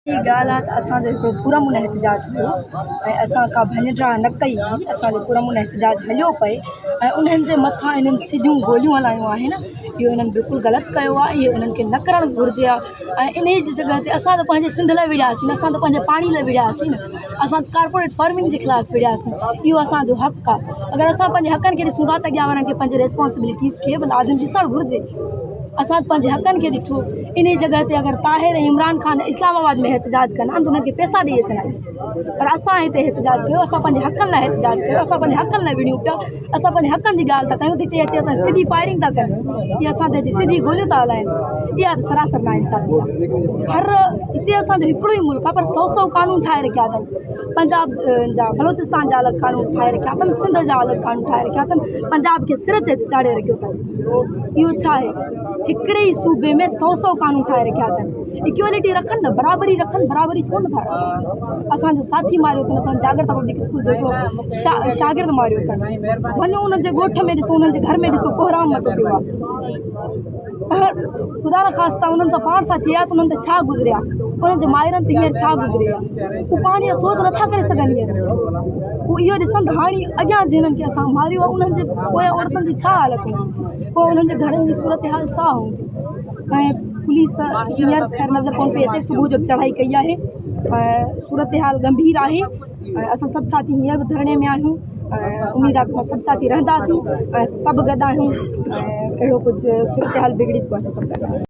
هي ڳالهه آهي ته اسان جو هڪڙو پرامن احتجاج هيو ۽ اسان ڪا ڀڃ ڊاهه نه ڪئي هئي اسان جو پرامن احتجاج هليو پئي ۽ انهن جي مٿان انهن سڌيون گوليون هلايون آهن اهو انهن بلڪل غلط ڪيو آهي اهو انهن کي نه ڪرڻ گهرجي ها ۽ انهي جي جڳهه تي اسان ته پنهنجي سنڌ لاءِ وڙهياسين اسان ته پنهنجي پاڻي لاءِ وڙهياسين نه اسان ڪارپوريٽ فارمنگ جي خلاف وڙهياسين اهو اسان جو حق آهي اگر اسان پنهنجي حقن کي ڏسون ٿا ته اڳيان وارن کي پنهنجي ريسپانسبلٽيز کي به لازم ڏسڻ گهرجي اسان پنهنجي حقن کي ڏٺو انهي جڳهه تي اگر طاهر ۽ عمران خان اسلام آباد ۾ احتجاج ڪن ها ته انهن کي پئسا ڏئي اچڻا آهن پر اسان هتي احتجاج ڪيو اسان پنهنجي حقن لاء احتجاج ڪيو اسان پنهنجي حقن لاء وڙهيون پيا اسان پنهنجي حقن جي ڳالهه ٿا ڪيون ته هتي اچي اسان سڌي فائرنگ ٿا ڪن هي اسان تي اچي سڌي گوليون ٿا هلائن اها ته سراسر نا انصافي آهي هر هتي اسان جو هڪڙو ئي ملڪ آهي پر سو سو قانون ٺاهي رکيا اٿن پنجاب جا بلوچستان جا الڳ قانون ٺاهي رکيا اٿن سنڌ جا الڳ قانون ٺاهي رکيا اٿن پنجاب کي سر تي چاڙهي رکيو اٿن اهو ڇا آهي هڪڙي ئي صوبي ۾ سو سو قانون ٺاهي رکيا اٿن اڪوالٽي رکن نه برابري رکن برابري ڇو نٿا رکن اسان جو ساٿي ماريو اٿن اسان جاڳرتا پبلڪ اسڪول جو هڪڙو شاگرد ماريو اٿن وڃو انهن جي ڳوٺ ۾ ڏسو انهن جي گهر ۾ ڏسو ڪهرام مچو پيو آهي خدا نخواسته انهن سان پاڻ سان ٿئي ها ته انهن تي ڇا گذري ها انهن جي مائرن تي هينئر ڇا گذري ها هو پاڻ اها سوچ نٿا ڪري سگهن هينئر هو اهو ڏسن ته هاڻي اڳيان جنهن کي اسان ماريو آهي انهن جي پويان عورتن جي ڇا حالت هوندي پوء انهن جي گهرن جي صورتحال ڇا هوندي ۽ پوليس هينئر خير نظر ڪونه پئي اچي صبح جو چڙهائي ڪئي آهي ۽ صورتحال گنڀير آهي ۽ اسان سڀ ساٿي هينئر به ڌرڻي ۾ آهيون ۽ اميد آهي ته اسان سڀ ساٿي رهنداسين ۽ سڀ گڏ آهيون ۽ اهڙو ڪجهه صورتحال بگڙي ته پوء اسان سڀ گڏ آهيون.